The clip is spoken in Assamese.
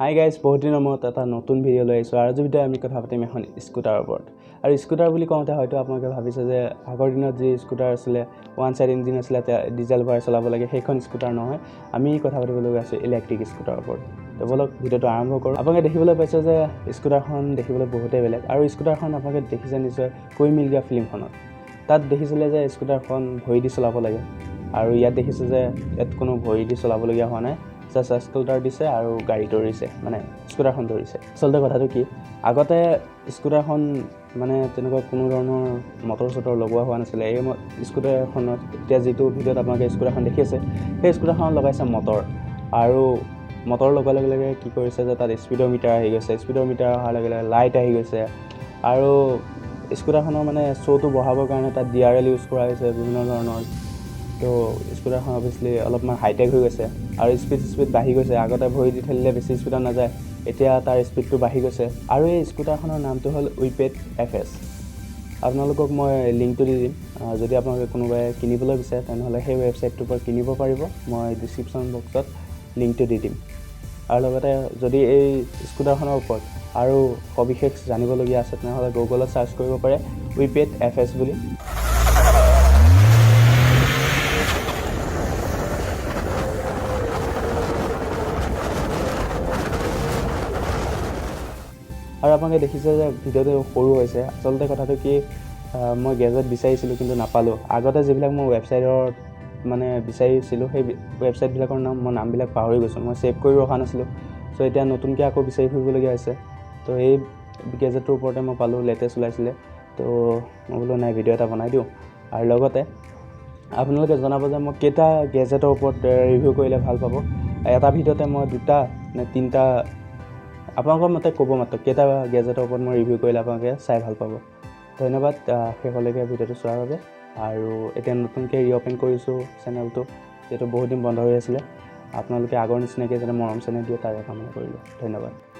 হাই গাইজ, বহুত দিনৰ মূৰত এটা নতুন ভিডিঅ' লৈ আহিছোঁ আৰু আজি ভিডিঅ'ত আমি কথা পাতিম এখন স্কুটাৰৰ ওপৰত। আৰু স্কুটাৰ বুলি কওঁতে হয়তো আপোনালোকে ভাবিছে যে আগৰ দিনত যি স্কুটাৰ আছিলে, ওৱান চাইড ইঞ্জিন আছিলে, ডিজেল ভৰাই চলাব লাগে, সেইখন স্কুটাৰ নহয়। আমি কথা পাতিবলৈ গৈ আছোঁ ইলেক্ট্ৰিক স্কুটাৰৰ ওপৰত। তো ব'লক, ভিডিঅ'টো আৰম্ভ কৰোঁ। আপোনালোকে দেখিবলৈ পাইছে যে স্কুটাৰখন দেখিবলৈ বহুতেই বেলেগ। আৰু স্কুটাৰখন আপোনালোকে দেখিছে নিশ্চয় কোই মিল গয়া ফিল্মখনত। তাত দেখিছিলে যে স্কুটাৰখন ভৰি দি চলাব লাগে, আৰু ইয়াত দেখিছে যে ইয়াত কোনো ভৰি দি চলাবলগীয়া হোৱা নাই, জাষ্ট স্কুটাৰ দিছে আৰু গাড়ী দৌৰিছে, মানে স্কুটাৰখন দৌৰিছে। আচলতে কথাটো কি, আগতে স্কুটাৰখন মানে তেনেকুৱা কোনো ধৰণৰ মটৰ চটৰ লগোৱা হোৱা নাছিলে। এই স্কুটাৰখনত এতিয়া যিটো ভিডিঅ'ত আপোনালোকে স্কুটাৰখন দেখি আছে, সেই স্কুটাৰখনত লগাইছে মটৰ। আৰু মটৰ লগোৱাৰ লগে লগে কি কৰিছে যে তাত স্পীডৰ মিটাৰ আহি গৈছে, স্পীডৰ মিটাৰ অহাৰ লগে লগে লাইট আহি গৈছে। আৰু স্কুটাৰখনৰ মানে শ্ব'টো বঢ়াবৰ কাৰণে তাত DRL use কৰা হৈছে বিভিন্ন ধৰণৰ। তো স্কুটাৰখন অভিয়াছলি অলপমান হাইটেক হৈ গৈছে আৰু স্পীড স্পীড বাঢ়ি গৈছে। আগতে ভৰি দি ঠেলিলে বেছি স্পীডত নাযায়, এতিয়া তাৰ স্পীডটো বাঢ়ি গৈছে। আৰু এই স্কুটাৰখনৰ নামটো হ'ল উইপেড FS। আপোনালোকক মই লিংকটো দি দিম, যদি আপোনালোকে কোনোবাই কিনিবলৈ বিচাৰে তেনেহ'লে সেই ৱেবছাইটটোৰ পৰা কিনিব পাৰিব। মই ডিছক্ৰিপশ্যন বক্সত লিংকটো দি দিম। আৰু লগতে যদি এই স্কুটাৰখনৰ ওপৰত আৰু সবিশেষ জানিবলগীয়া আছে তেনেহ'লে গুগলত চাৰ্চ কৰিব পাৰে উইপেড FS বুলি। আৰু আপোনালোকে দেখিছে যে ভিডিঅ'টো সৰু হৈছে। আচলতে কথাটো কি, মই গেজেট বিচাৰিছিলোঁ কিন্তু নাপালোঁ। আগতে যিবিলাক মই ৱেবছাইটত মানে বিচাৰিছিলোঁ, সেই ৱেবছাইটবিলাকৰ নাম মই নামবিলাক পাহৰি গৈছোঁ, মই ছেভ কৰি ৰখা নাছিলোঁ। চ' এতিয়া নতুনকৈ আকৌ বিচাৰি ফুৰিবলগীয়া হৈছে। তো এই গেজেটটোৰ ওপৰতে মই পালোঁ, লেটেষ্ট ওলাইছিলে। তো মই বোলো নাই, ভিডিঅ' এটা বনাই দিওঁ। আৰু লগতে আপোনালোকে জনাব যে মই কেইটা গেজেটৰ ওপৰত ৰিভিউ কৰিলে ভাল পাব। এটা ভিডিঅ'তে মই দুটা নে তিনিটা, আপোনালোকৰ মতে ক'ব মাত্ৰ কেইটা গেজেটৰ ওপৰত মই ৰিভিউ কৰিলে আপোনালোকে চাই ভাল পাব। ধন্যবাদ শেষলৈকে ভিডিঅ'টো চোৱাৰ বাবে। আৰু এতিয়া নতুনকৈ ৰিঅ'পেন কৰিছোঁ চেনেলটো, যিহেতু বহুত দিন বন্ধ হৈ আছিলে। আপোনালোকে আগৰ নিচিনাকৈ যাতে মৰম চেনেহ দিয়ে তাৰে কামনা কৰিলোঁ। ধন্যবাদ।